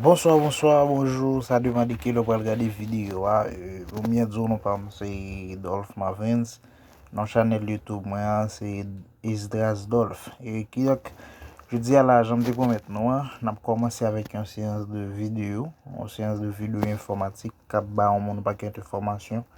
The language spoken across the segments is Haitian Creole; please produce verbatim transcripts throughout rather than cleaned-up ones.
Bonswa, bonswa, bonjou. Sa depann de kilè w pral gade videyo a. E, oubyen di w non pa m se Dolph Marvens. Non chanèl YouTube mwen an se Esdras Dolph. E kidonk, jodi a la, jan m te pwomèt nou an, n ap kòmanse avèk yon seyans de videyo, yon seyans de videyo enfòmatik k ap ba yon moun yon pakèt enfòmasyon.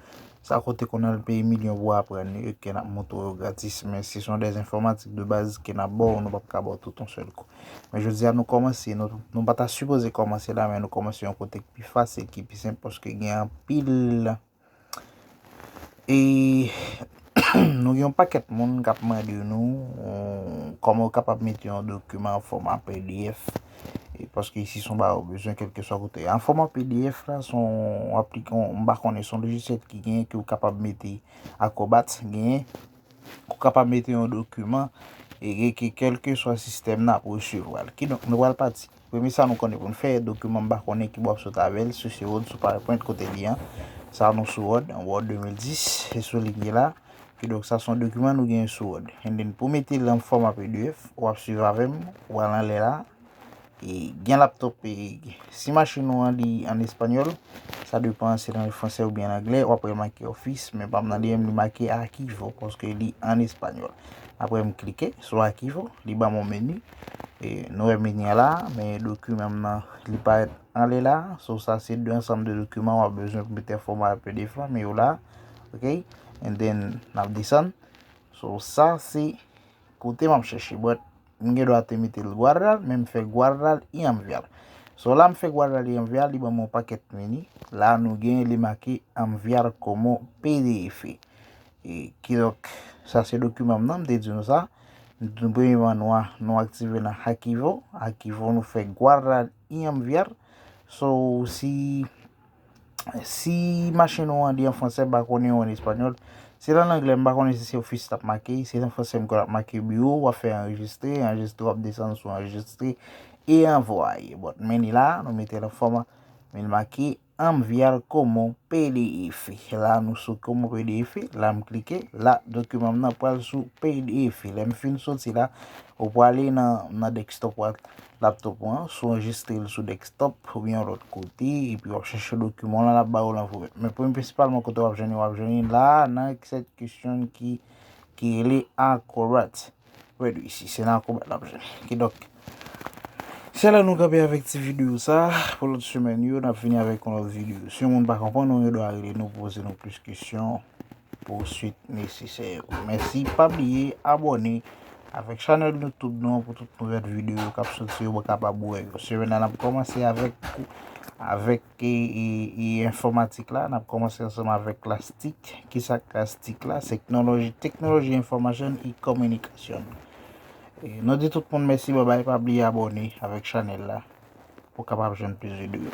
Sa kote konn al peye milyon pou aprann li, ke n ap montre w yo gratis, men si se yon dèz enfòmatik de baz ke n ap ba w, nou p ap ka ba w tout yon sèl kou. Men jodi a nou kòmanse, nou, nou pa ta sipoze kòmanse la, men nou kòmanse yon kote ki pi fasil, ki pi senp, paske gen anpil. E nou gen yon pakèt moun k ap mande nou, euh, kòman yo kapab mete yon dokiman an fòma P D F. E paske isi se yon bagay ou bezwen kèlkeswa kote. An fòma P D F la, se yon aplik-, yon, m pa konnen, se yon lojisyèl ki genyen ke ou kapab mete Acrobat, genyen, ou kapab mete yon dokiman, e ke kèlkeswa sistèm nan ap resevwa l. Kidonk, nou pral pati. Premye sa nou konnen pou n fè, dokiman m pa konnen ki bò w ap sot avè l, si se Word, sou PowerPoint, kote li an. Sa nou sou Word, an Word de mil dis, se sou li m ye la. Kidonk, sa se yon dokiman nou genyen sou Word. And then, pou mete l an fòma P D F, w ap swiv avè m, w al anlè la. E gen laptop, e si machin ou an li an espanyòl, sa depann si l an fransè oubyen an anglè, w ap wè make Office, men pa m nan li menm li make Archivo, paske li an espanyòl. Apre m klike sou Archivo, li ban m yon meni. E nou wè meni an la, men dokiman m nan, li parèt anlè la. So, sa se de ansanm de dokiman w ap bezwen pou mete an fòma P D F la, men yo la. Ok? And then, n ap desann. So, sa se kote m ap chèche, but m gen dwa te mete l guardar, men m fè guardar y enviar. So, la m fè guardar y enviar, li ban m yon pakèt meni. La nou gen li make enviar como P D F. E kidonk, sa se dokiman m nan, m te di nou sa. Nou premyèman nou a, nou aktive nan Archivo. Archivo nou fè guardar y enviar. So, si, si machin ou an li an fransè, m pa konnen, ou an espanyòl. Si l an anglè, m pa konnen si se Office l ap make, si l an fransè, m kwè l ap make Bureau, w ap fè anrejistre, anrejistre, w ap desann sou anrejistre, e anvoye. But, men li la, nou mete l an fòma, men li make enviar como P D F. La, nou sou como P D F. La, m klike. La, dokiman m nan pral sou P D F. Lè m fin soti la, ou prale nan, nan desktop ou a, laptop ou an, sou anrejistre l sou desktop oubyen yon lòt kote, epi w ap chèche dokiman w lan, l ap ba ou l an fòma. Men premye prensipalman kote w ap jwenn li, w ap jwenn li la, nan Execution ki, ki rele Acrobat. Wè, wi, si se nan Acrobat l ap jwenn. Kidonk, se la nou kanpe avèk ti videyo sa. Pou lòt semèn yo, n ap vini avèk yon lòt videyo. Si yon moun pa konprann, nou gen dwa rele nou, poze nou plis kesyon pou swit nesesè yo. Mèsi, pa bliye abòne avèk chanèl YouTube nou an pou tout nouvèl videyo k ap soti yo, ou kapab wè yo. Semèn nan, n ap kòmanse avèk, avèk e, e, e enfòmatik la, n ap kòmanse ansanm avèk Plastik. Kisa k Plastik la? Teknoloji, teknoloji enfòmasyon e kominikasyon. E nou di tout moun mèsi, babay, pa bliye abòne avèk chanèl la pou w kapab jwenn plis videyo.